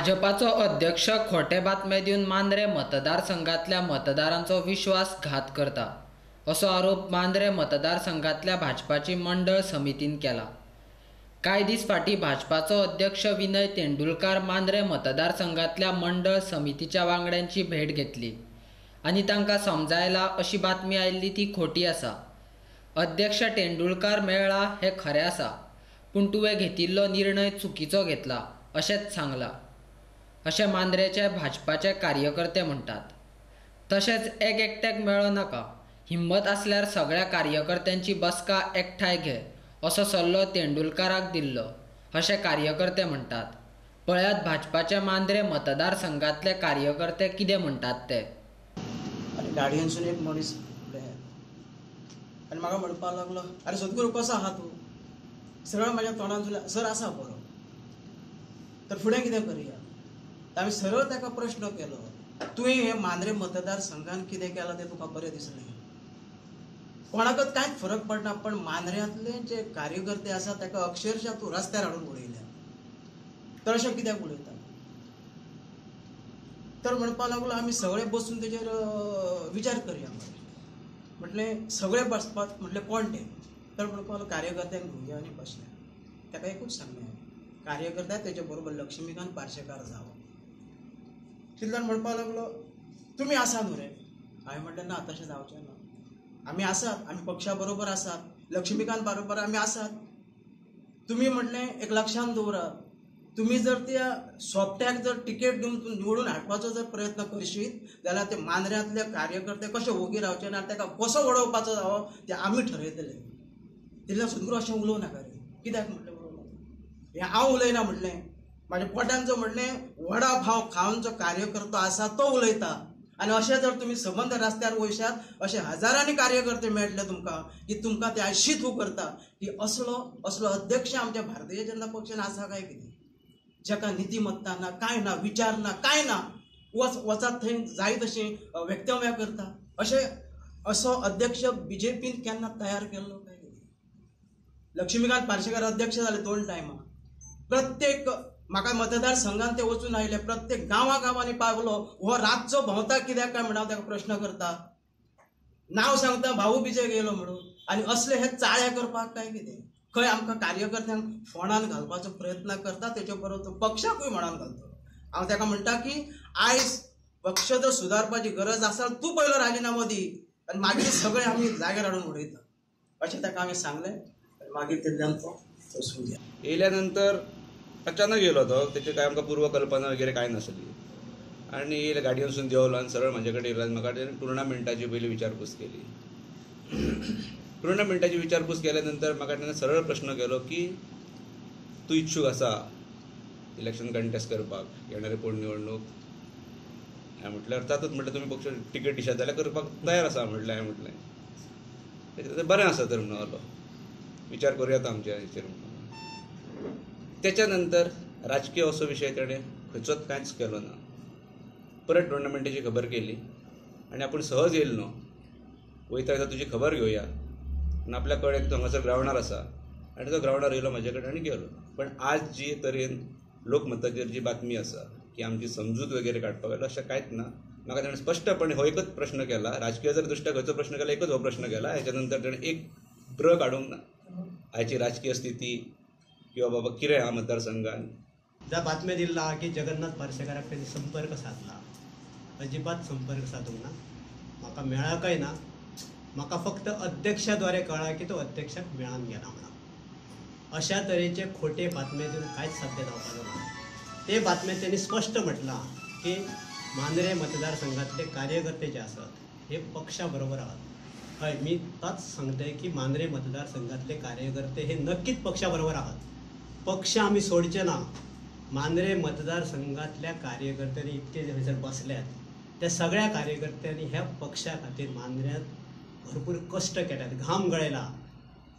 भाजपाचो अध्यक्ष खोटे बातमे दिवन मांद्रें मतदारसंघातल्या मतदारांचो विश्वासघात करता असो आरोप मांद्रें मतदारसंघातल्या भाजपाची मंडळ समितीन केला. कांय दीस फाटीं भाजपाचो अध्यक्ष विनय तेंडुलकार मांद्रें मतदारसंघातल्या मंडळ समितीच्या वांगड्यांची भेट घेतली आनी तांकां समजायला अशी बातमी आयिल्ली ती खोटी आसा. अध्यक्ष तेंडुलकार मेळ्ळा हें खरें आसा, पूण तुवें घेतिल्लो निर्णय चुकीचो घेतला अशेंच सांगलां अशें मांद्रेचे भाजपाचे कार्यकर्ते म्हणटात. तशेंच एक एकट्याक मेळो नाका, हिम्मत आसल्यार सगळ्या कार्यकर्त्यांची बसका एकठांय घे असो सल्लो तेंडुलकाराक दिल्लो अशें कार्यकर्ते म्हणटात. पळयात भाजपाचे मांद्रे मतदारसंघातले कार्यकर्ते कितें म्हणटात ते. आनी गाडयेनसून एक मनीस आनी म्हाका म्हणपाक लागलो, अरे सद्गुरू कसो आहा तूं? सरळ म्हाज्या तोंडान सर आसा बरो, तर फुडें कितें करया? आमी सरळ ताका प्रश्न केलो, तुवें हे मांद्रे मतदारसंघान कितें केलां तें तुका बरें दिसलें? कोणाकच कांयच फरक पडना, पण मांद्र्यांतले जे कार्यकर्ते आसा ताका अक्षरशः तूं रस्त्यार हाडून उडयल्या, तर अशें कित्याक उलयता? तर म्हणपाक लागलो आमी सगळे बसून तेजेर विचार करया. म्हटलें सगळे बसपाक म्हटलें कोण ते? तर म्हणपाक लागलो कार्यकर्त्यांक घेवया आनी बसले. ताका एकूच सांगलें, कार्यकर्त्या तेजे बरोबर लक्ष्मीकांत पार्सेकार जावो. तितल्यान म्हणपाक लागलो तुमी आसा न्हू रे? हांवें म्हटलें ना, तशें जावचें ना, आमी आसात, आमी पक्षा बरोबर आसात, लक्ष्मीकांत बरोबर आमी आसात. तुमी म्हटलें एक लक्षांत दवरात, तुमी जर त्या सोपट्याक जर तिकेट दिवन निवडून हाडपाचो जर प्रयत्न करशीत जाल्यार ते मांद्र्यांतले कार्यकर्ते कशे ओगी रावचे ना, ताका कसो वडोवपाचो जावो ते आमी ठरयतले. तितल्यान सद्गुरू अशें उलोवं नाका रे. कित्याक म्हटलें उलोवं नाका? हें हांव उलयना म्हटलें, म्हाज्या पोटान जो म्हटलें वडा भाव खावन जो कार्यकर्तो आसा तो उलयता. आनी अशें जर तुमी सबंद रस्त्यार वयशात अशे हजारांनी कार्यकर्ते मेळटले तुमकां की तुमकां ते आयज शीत करता की असलो असलो अध्यक्ष आमच्या भारतीय जनता पक्षान आसा काय कितें, जाका नितिमत्ता ना, कांय ना, विचार ना, कांय ना, वचात थंय जाय तशें वक्तव्यां करता. अशें असो अध्यक्ष बीजेपीन केन्ना तयार केल्लो काय कितें? लक्ष्मीकांत पार्सेकार अध्यक्ष जाले 2 टायमां, प्रत्येक म्हाका मतदारसंघान ते वचून आयले, प्रत्येक गांवा गांवांनी पावलो. हो रातचो भोंवता कित्याक काय म्हणून हांव ताका प्रश्न करता, नांव सांगता भाऊ बिजे गेलो म्हणून. आनी असले हे चाळे करपाक काय कितें? खंय आमकां कार्यकर्त्यांक फोंडान घालपाचो प्रयत्न करता, तेचे बरोबर तो पक्षाकूय फोंडान घालता. हांव ताका म्हणटा की आयज पक्ष जर सुदारपाची गरज आसा, तूं पयलो राजिनामो दी आनी मागीर सगळे आमी जाग्यार हाडून उडयता अशें ताका हांवें सांगलें. आनी मागीर तेन्ना तो वचून गेलो. येयल्या नंतर अचानक येयलो तो, तेची काय आमकां पूर्वकल्पना वगैरे कांय नासली. आनी येयले गाडयेनसून देंवलो आनी सरळ म्हाजे कडेन येयलो आनी म्हाका तेणें टुर्नामेंटाची पयली विचारपूस केली. टुर्नामेंटाची विचारपूस केल्या नंतर म्हाका तेणें सरळ प्रश्न केलो की तूं इच्छूक आसा इलेक्शन कंटेस्ट करपाक येणारे पोटनिवडणूक? हांवें म्हटलें अर्थातच, म्हटलें तुमी पक्ष तिकेट दिशात जाल्यार करपाक तयार आसा म्हटलें. हांवें म्हटलें बरें आसा तर म्हणून आलो, विचार करुया आतां आमच्या हेचेर म्हणून. त्याच्या नंतर राजकीय असो विशय तेणें खंयचोच कांयच केलो ना. परत टुर्नामेंटाची खबर केली आनी आपूण सहज येयलो न्हू, वयता वयता तुजी खबर घेवया आनी आपल्या कडेन तो हांगासर ग्रावंडार आसा आनी तो ग्रावंडार येयलो म्हाजे कडेन आनी गेलो. पण आज जी तरेन लोकमताचेर जी बातमी आसा की आमची समजूत वगैरे काडपाक येयलो अशें कांयच ना. म्हाका तेणें स्पश्टपणे हो एकच प्रश्न केला, राजकीय जर दृश्ट्या खंयचो प्रश्न केला एकच हो प्रश्न केला. हेच्या नंतर तेणें एक ब्र काडूंक ना आयची राजकीय स्थिती किंवा बाबा कितें आहा मतदारसंघान. ज्या बातम्या दिल्ला की जगन्नाथ पार्सेकाराक तेणी संपर्क साधला, अजिबात संपर्क साधूंक ना, म्हाका मेळाकय ना. म्हाका फक्त अध्यक्षाद्वारे कळ्ळा की तो अध्यक्षाक मेळान गेला म्हणून. अशा तरेचे खोटे बातमे दिवन कांयच साध्य जावपाचो ना. ते बातमे त्यांनी स्पश्ट म्हटलां की मांद्रे मतदारसंघातले कार्यकर्ते जे आसात हे पक्षा बरोबर आहात. हय, मी ताच सांगतय की मांद्रे मतदारसंघातले कार्यकर्ते हे नक्कीच पक्षा बरोबर आहात. पक्ष आमी सोडचे ना. मांद्रे मतदारसंघातल्या कार्यकर्त्यांनी इतके थंयसर बसल्यात त्या सगळ्या कार्यकर्त्यांनी ह्या पक्षा खातीर मांद्र्यांत भरपूर कश्ट केल्यात, घाम गळयला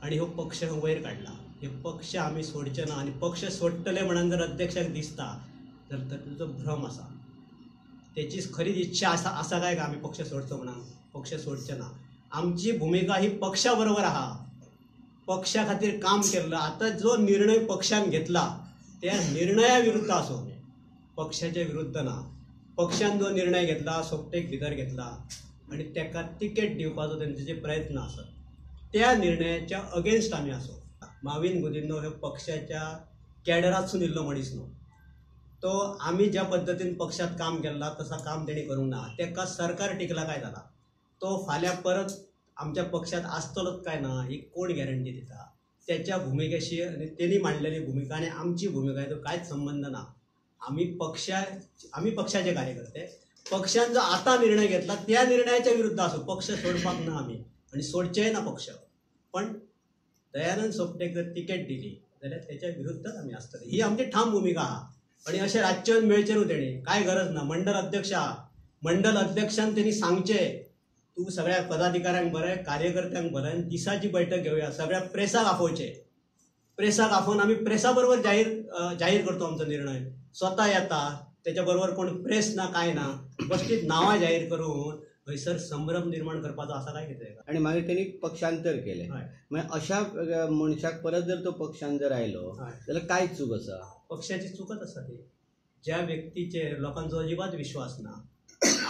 आनी हो पक्ष वयर काडला. हे पक्ष आमी सोडचे ना. आनी पक्ष सोडटले म्हणून जर अध्यक्षाक दिसता तर ताचो भ्रम आसा. तेची खरीच इच्छा आसा आसा काय आमी पक्ष सोडचो म्हणून? पक्ष सोडचे ना. आमची भुमिका ही पक्षा बरोबर आहा. पक्षा खातीर काम केल्लो. आतां जो निर्णय पक्षान घेतला त्या निर्णया विरुद्ध आसूं, पक्षाच्या विरुद्ध ना. पक्षान जो निर्णय घेतला, सोपटेक भितर घेतला आनी ताका तिकेट दिवपाचो तेंचे जे प्रयत्न आसत त्या निर्णयाच्या अगेन्स्ट आमी आसो. माविन गुदिन्हो हे पक्षाच्या कॅडरांतसून इल्लो मनीस न्हू, तो आमी ज्या पद्दतीन पक्षात काम केलां तसा काम तेणी करूंक ना. ताका सरकार टिकला काय जाला, तो फाल्यां परत आमच्या पक्षात आसतलोच काय ना ही कोण गॅरंटी दिता? त्याच्या भुमिकेशी आनी तेणी मांडलेली भुमिका आनी आमची भुमिका हेजो कांयच संबंद ना. आमी पक्षाचे कार्यकर्ते, पक्षान जो आतां निर्णय घेतला त्या निर्णयाच्या विरुद्ध आसो. पक्ष सोडपाक ना आमी आनी सोडचेय ना पक्ष, पण दयानंद सोपटेक जर तिकेट दिली जाल्यार त्याच्या विरुद्धच आमी आसतले, ही आमची ठाम भुमिका आहा. आनी अशें रातचें मेळचें न्हू तेणी, कांय गरज ना. मंडल अध्यक्ष आहा, मंडल अध्यक्षान तेणी सांगचें तूं सगळ्या पदाधिकाऱ्यांक बरय, कार्यकर्त्यांक बरय, दिसाची बैठक घेवया, सगळ्या प्रेसाक आफोवचें, प्रेसाक आफोवन आमी प्रेसा बरोबर जाहीर करतो आमचो निर्णय. स्वता येता त्याच्या बरोबर कोण प्रेस ना काय ना, बसलीच नांवां जाहीर करून हयसर संभ्रम निर्माण करपाचो आसा काय कितें. आनी मागीर तेणी पक्षांतर केलें, मागीर अशा मनशाक परत जर तो पक्षान जर आयलो जाल्यार काय चूक आसा? पक्षाची चूकच आसा ती. ज्या व्यक्तीचेर लोकांचो अजिबात विश्वास ना,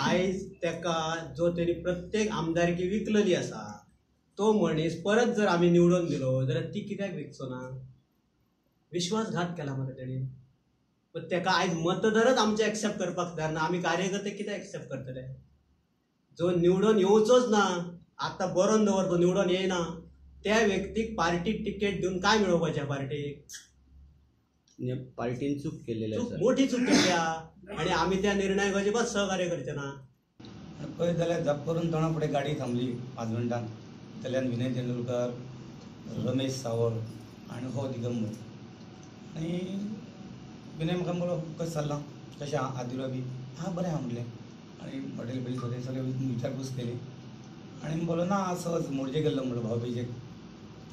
आयज ताका जो तेणी प्रत्येक आमदारकी विकलेली आसा तो मनीस परत जर आमी निवडून दिलो जाल्यार ती कित्याक विकचो ना? विश्वासघात केला मरे तेणी. पण ताका आयज मतदारच आमचे एक्सेप्ट करपाक तयार ना, आमी कार्यकर्ते कित्याक एक्सेप्ट करतले? जो निवडून येवचोच ना, आतां बरोवन दवर तो निवडून येयना, त्या व्यक्तीक पार्टी तिकेट दिवन काय मेळोवपाचें? पार्टीक पार्टीन चूक केलेली आसा, मोठी चूक केल्या आनी आमी त्या निर्णयाक अजिबात सहकार्य करचे ना. पळयत जाल्यार जप करून तोंडा फुडें गाडी थांबली 5 मिनटान. जाल्यार विनय तेंडुलकर, रमेश सावळ आनी हो दिगंबर. आनी विनय म्हाका म्हणलो कशें चल्लां, कशें आहा आदिलो बी हां बरें आहा म्हटलें. आनी हॉटेल बिल सगळें सगळें विचारपूस केली आनी म्हणलो ना सहज मोडजे गेल्लो म्हणलो भावबीजेक,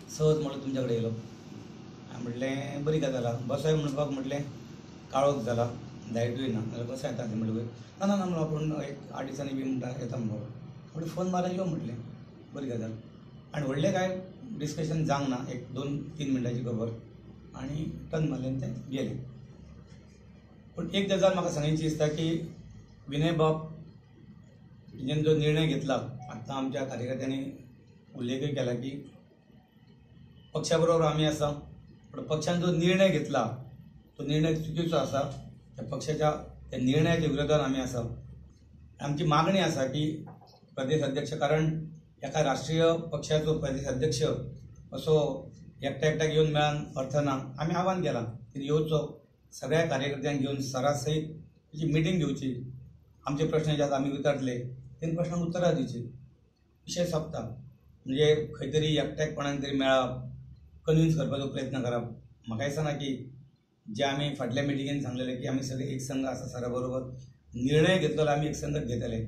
सहज म्हणलो तुमच्या कडेन येयलो. हांवें म्हटलें बरी गजाल आहा, बसोय म्हणपाक म्हटलें काळोख जाला, लायटूय ना जाल्यार कसो येता तें म्हणलें. ना ना ना म्हणलो आपूण एक 8 दिसांनी बी म्हणटा येता म्हणलो. म्हणलें फोन मारून यो म्हटलें, बरी गजाल. आनी व्हडलें कांय डिस्कशन जावंक ना, एक 2-3 मिनटांची खबर आनी टर्न मारलें आनी तें गेलें. पूण एक गजाल म्हाका सांगची दिसता की विनय बाब हेंच्यान जो निर्णय घेतला, आतां आमच्या कार्यकर्त्यांनी उल्लेखूय केला की पक्षा बरोबर आमी आसा, पूण पक्षान जो निर्णय घेतला तो निर्णय चुकीचो आसा, त्या पक्षाच्या त्या निर्णयाच्या विरोधान आमी आसा. आमची मागणी आसा की प्रदेश अध्यक्ष, कारण एका राष्ट्रीय पक्षाचो प्रदेश अध्यक्ष असो एकट्या एकट्याक येवन मेळान अर्थ ना. आमी आव्हान केलां की येवचो, सगळ्या कार्यकर्त्यांक घेवन सरासहित ताची मिटींग घेवची, आमचे प्रश्न जे आसा आमी विचारतले तें प्रश्नांक उत्तरां दिवची, विशय सोंपता. म्हणजे खंय तरी एकट्याक कोणाक तरी मेळप, कन्विन्स करपाचो प्रयत्न करप. म्हाका दिसना की जे आमी फाटल्या मिटिंगेन सांगलेले की आमी सगळे एक संघ आसा, सरा बरोबर निर्णय घेतलो आमी एक संघच घेतले.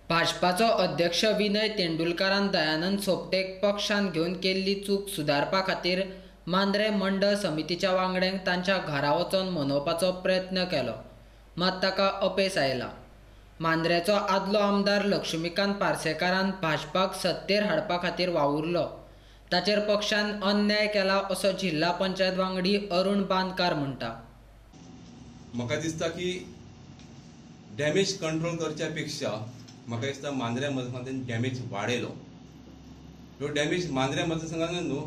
भाजपाचो अध्यक्ष विनय तेंडुलकारान दयानंद सोपटेक पक्षान घेवन केल्ली चूक सुदारपा खातीर मांद्रे मंडळ समितीच्या वांगड्यांक तांच्या घरा वचून मनोवपाचो प्रयत्न केलो, मात ताका अपेस आयला. मांद्रेचो आदलो आमदार लक्ष्मीकांत पार्सेकारान भाजपाक सत्तेर हाडपा खातीर वावुरलो, ताचेर पक्षान अन्याय केला असो जिल्हा पंचायत वांगडी अरुण बांदकार म्हणटा. म्हाका दिसता की डॅमेज कंट्रोल करच्या पेक्षा म्हाका दिसता मांद्रे मतदारसंघान डॅमेज वाडयलो. ह्यो डॅमेज मांद्रे मतदारसंघान न्हू,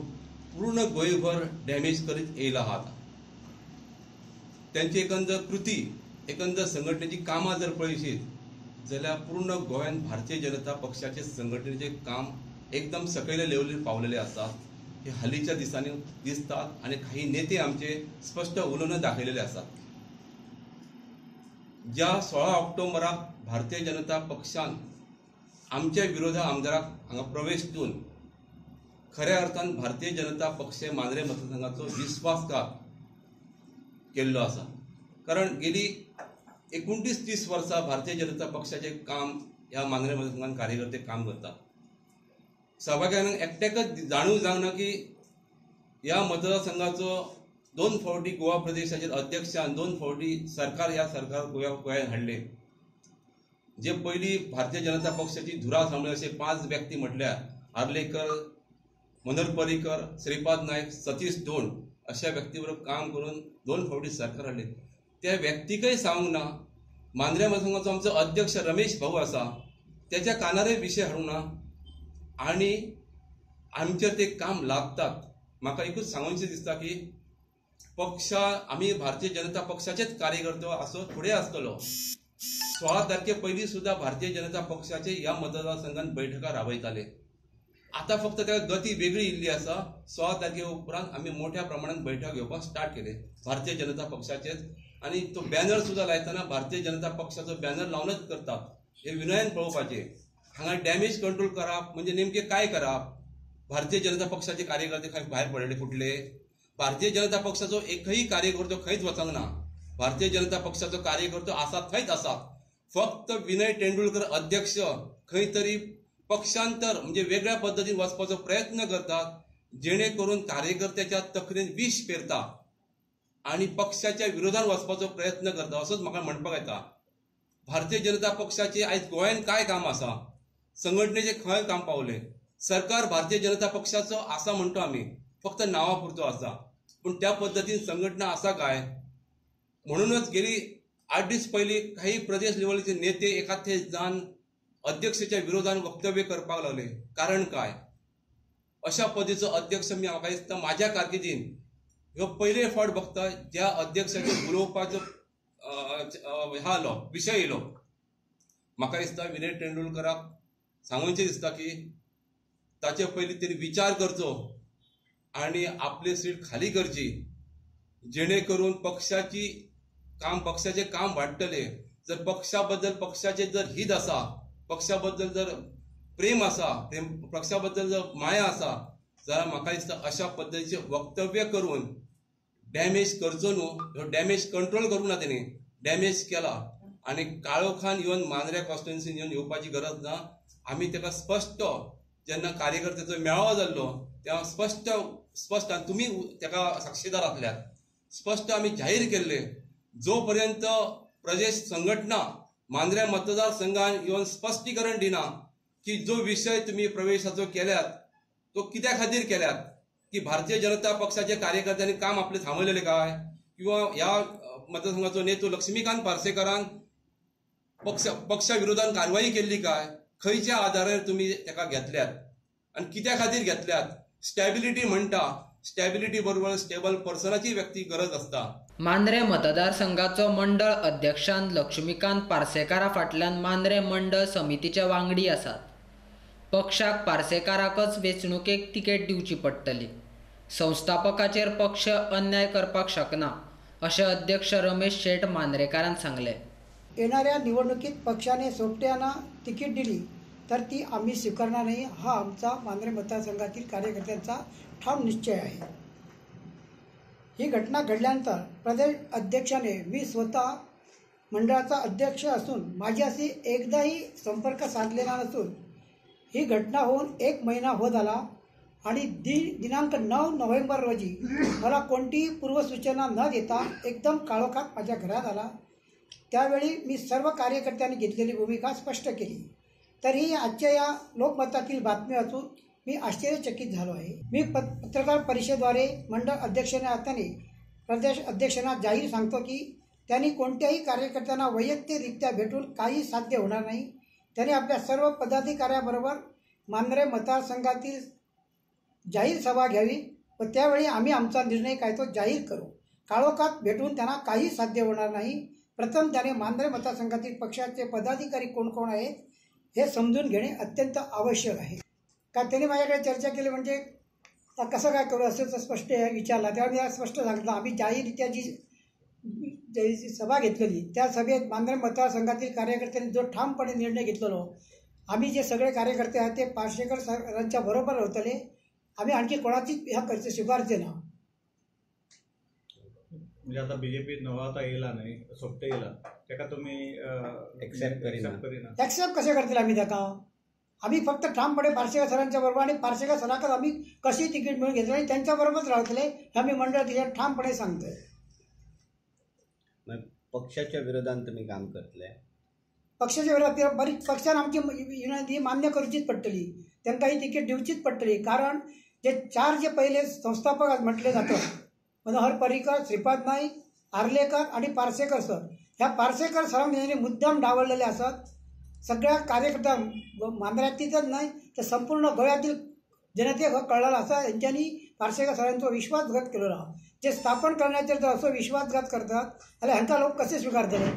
पूर्ण गोंयभर डॅमेज करीत येयला आहा. आतां त्यांची एकंदर कृती, एकंदर संघटनेची कामां जर पळयशीत जाल्यार पूर्ण गोंयांत भारतीय जनता पक्षाचे संघटनेचें काम एकदम सकयल्या लेवलीर पावलेले आसात, हे हालींच्या दिसांनी दिसतात आनी काही नेते आमचे स्पश्ट उलोवन दाखयलेले आसात. ज्या 16 ऑक्टोबराक भारतीय जनता पक्षान आमच्या विरोधा आमदाराक हांगा प्रवेश दिवन खऱ्या अर्थान भारतीय जनता पक्ष मांद्रे मतदारसंघाचो विश्वासघात केल्लो आसा. कारण गेली 29-30 वर्सां भारतीय जनता पक्षाचें काम ह्या मांद्रे मतदारसंघान कार्यकर्ते काम करतात. सभाग्यांक एकट्याकच जाणून जावना की ह्या मतदारसंघाचो 2 फावटी गोवा प्रदेशाचेर अध्यक्षान 2 फावटी सरकार ह्या सरकार गोंयांत हाडलें. जे पयलीं भारतीय जनता पक्षाची धुरा सांबाळ्ळी अशे 5 व्यक्ती म्हटल्यार आर्लेकर, मनोहर पर्रीकर, श्रीपाद नायक, सतीश धोंड अशा व्यक्ती बरोबर काम करून 2 फावटी सरकार हाडलें. त्या व्यक्तीकय सांगूंक ना. मांद्रे मतदारसंघाचो आमचो अध्यक्ष रमेश भाऊ आसा त्याच्या कानारय विशय हाडूंक ना आनी आमचेर ते काम लागतात. म्हाका एकूच सांगूनशें दिसता की पक्षा आमी भारतीय जनता पक्षाचेच कार्यकर्तो असो फुडें आसतलो. 16 तारखे पयलीं सुद्दां भारतीय जनता पक्षाचे ह्या मतदारसंघात बैठका राबयताले. आतां फक्त ताका गती वेगळी इल्ली आसा. 16 तारखे उपरांत आमी मोठ्या प्रमाणात बैठक घेवपाक स्टार्ट केले भारतीय जनता पक्षाचेच आनी तो बॅनर सुद्दां लायतना भारतीय जनता पक्षाचो बॅनर लावनच करतात. हे विनयान पळोवपाचें. हांगा डॅमेज कंट्रोल करप म्हणजे नेमकें काय करप? भारतीय जनता पक्षाचे कार्यकर्ते खंय भायर पडले फुटले? भारतीय जनता पक्षाचो एकही कार्यकर्तो खंयच वचंक ना. भारतीय जनता पक्षाचो कार्यकर्तो आसा थंयच आसा. फक्त विनय तेंडुलकर अध्यक्ष खंय तरी पक्षांतर म्हणजे वेगळ्या पद्दतीन वचपाचो प्रयत्न करतात, जेणे करून कार्यकर्त्याच्या तकलेन विश पेरता आनी पक्षाच्या विरोधात वचपाचो प्रयत्न करता असोच म्हाका म्हणपाक येता. भारतीय जनता पक्षाचे आयज गोंयांत काय काम आसा? संघटनेचे खंय काम पावले? सरकार भारतीय जनता पक्षाचो आसा म्हणटा आमी, फक्त नांवा पुरतो आसा, पूण त्या पद्दतीन संघटना आसा काय? म्हणूनच गेली 8 दीस पयलीं काही प्रदेश लेवलीचे नेते एकाथे जावन अध्यक्षाच्या विरोधान वक्तव्य करपाक लागले. कारण काय? अशा पद्दतीचो अध्यक्ष मी म्हाका दिसता माझ्या कारकिर्दीन ह्यो पयले फावट बघता ज्या अध्यक्षाचो उलोवपाचो ह्या आलो विशय येयलो. म्हाका दिसता विनय तेंडुलकराक सांगूचें दिसता की ताचे पयलीं तेणी विचार करचो आनी आपली सीट खाली करची, जेणे करून पक्षाची काम पक्षाचें काम वाडटलें. जर पक्षा बद्दल पक्षाचें जर हित आसा, पक्षा बद्दल जर प्रेम आसा, पक्षा बद्दल जर माया आसा जाल्यार म्हाका दिसता अशा पद्दतीचें वक्तव्य करून डॅमेज करचो न्हू. ह्यो डॅमेज कंट्रोल करूंक ना, तेणी डॅमेज केला आनी काळोखान येवन मांद्र्या कॉन्स्टिट्युएन्सीन येवन येवपाची गरज ना. आमी ताका स्पश्ट जेन्ना कार्यकर्त्याचो मेळावो जाल्लो तेन्ना स्पश्ट स्पश्ट आनी तुमी ताका साक्षीदार आसल्यात, स्पश्ट आमी जाहीर केल्ले जो पर्यंत प्रदेश संघटना मांद्र्या मतदारसंघान येवन स्पश्टीकरण दिना की जो विशय तुमी प्रवेशाचो केल्यात तो कित्या खातीर केल्यात, की भारतीय जनता पक्षाच्या कार्यकर्त्यांनी काम आपलें थांबयलेलें काय, किंवा ह्या मतदारसंघाचो नेतो लक्ष्मीकांत पार्सेकारान पक्षा विरोधान कारवाई केल्ली काय, खंयच्या आधारार तुमी ताका घेतल्यात आनी कित्या खातीर घेतल्यात. स्टॅबिलिटी म्हणटा, स्टॅबिलिटी बरोबर स्टेबल पर्सनाची व्यक्ती गरज आसता. मांद्रे मतदारसंघाचो मंडळ अध्यक्षान लक्ष्मीकांत पार्सेकारा फाटल्यान मांद्रे मंडळ समितीचे वांगडी आसात. पक्षाक पार्सेकाराकच वेंचणुकेक तिकेट दिवची पडटली. संस्थापकाचेर पक्ष अन्याय करपाक शकना अशें अध्यक्ष रमेश शेट मांद्रेकारान सांगलें. येणाऱ्या निवडणुकीत पक्षाने सोबट्यांना तिकीट दिली तर ती आम्ही स्वीकारणार नाही, हा आमचा मांद्रे मतदारसंघातील कार्यकर्त्यांचा ठाम निश्चय आहे. ही घटना घडल्यानंतर प्रदेश अध्यक्षाने मी स्वतः मंडळाचा अध्यक्ष असून माझ्याशी एकदाही संपर्क साधलेला नसून ही घटना होऊन 1 महिना होत आला आणि दिनांक 9 नोव्हेंबर रोजी मला कोणतीही पूर्वसूचना न देता एकदम काळोखात माझ्या घरात आला. त्यावेळी मी सर्व कार्यकर्त्यांनी घेतलेली भूमिका स्पष्ट केली. तरीही आजच्या या लोकमतातील बातमी वाचून मी आश्चर्यचकित झालो आहे. मी पत्रकार परिषदेद्वारे मंडळ अध्यक्षांना हाताने प्रदेश अध्यक्षांना जाहीर सांगतो की त्यांनी कोणत्याही कार्यकर्त्यांना वैयक्तिकरित्या भेटून काही साध्य होणार नाही. त्यांनी आपल्या सर्व पदाधिकाऱ्याबरोबर मांद्रे मतदारसंघातील जाहीर सभा घ्यावी व त्यावेळी आम्ही आमचा निर्णय काय तो जाहीर करू. काळोखात भेटून त्यांना काही साध्य होणार नाही. प्रथम त्याने मांद्रे मतदारसंघातील पक्षाचे पदाधिकारी कोण कोण आहेत हे समजून घेणे अत्यंत आवश्यक आहे. का त्यांनी माझ्याकडे चर्चा केली म्हणजे कसं काय करू असं तर स्पष्ट विचारला. तेव्हा मी स्पष्ट सांगितलं आम्ही जाहीररित्या जी जी सभा घेतलेली त्या सभेत मांद्रे मतदारसंघातील कार्यकर्त्यांनी जो ठामपणे निर्णय घेतलेलो, आम्ही जे सगळे कार्यकर्ते आहेत ते पार्सेकर सरांच्या बरोबर होतले, आम्ही आणखी कोणाचीच ह्या खर्च स्वीकारचे ना. म्हणजे आता बीजेपी नवो आता येयला न्हय, सोपटे येयला, ताका तुमी एक्सेप्ट करिना? एक्सेप्ट कशें करतले आमी ताका? आम्ही फक्त ठामपणे पार्सेकर सरांच्या बरोबर आणि पार्सेकर सराकच आम्ही कशी तिकीट मिळून घेतली आणि त्यांच्या बरोबरच रावतले हे आम्ही मंडळ तिच्या ठामपणे सांगतोय. पक्षाच्या विरोधान तुमी काम करतले? पक्षाच्या विरोधात बरीच पक्षान आमची विनंती मान्य करूचीच पडटली, तांकां ही तिकीट दिवचीच पडटली. कारण जे 4 जे पहिले संस्थापक म्हटले जातात मनोहर पर्रीकर, श्रीपाद नाईक आर्लेकर आणि पार्सेकर सर. ह्या पार्सेकर सरांक तेंच्यांनी मुद्दाम डावललेले आसात. सगळ्या कार्यकर्त्यांक मांद्र्यांतीच न्हय तर संपूर्ण गोव्यातील जनतेक हो कळलेलो आसा हेंच्यांनी पार्सेकर सरांचो विश्वासघात केलेलो आहा. जे स्थापन करण्याचेर जर असो विश्वासघात करतात जाल्यार हांकां लोक कसे स्विकारतले.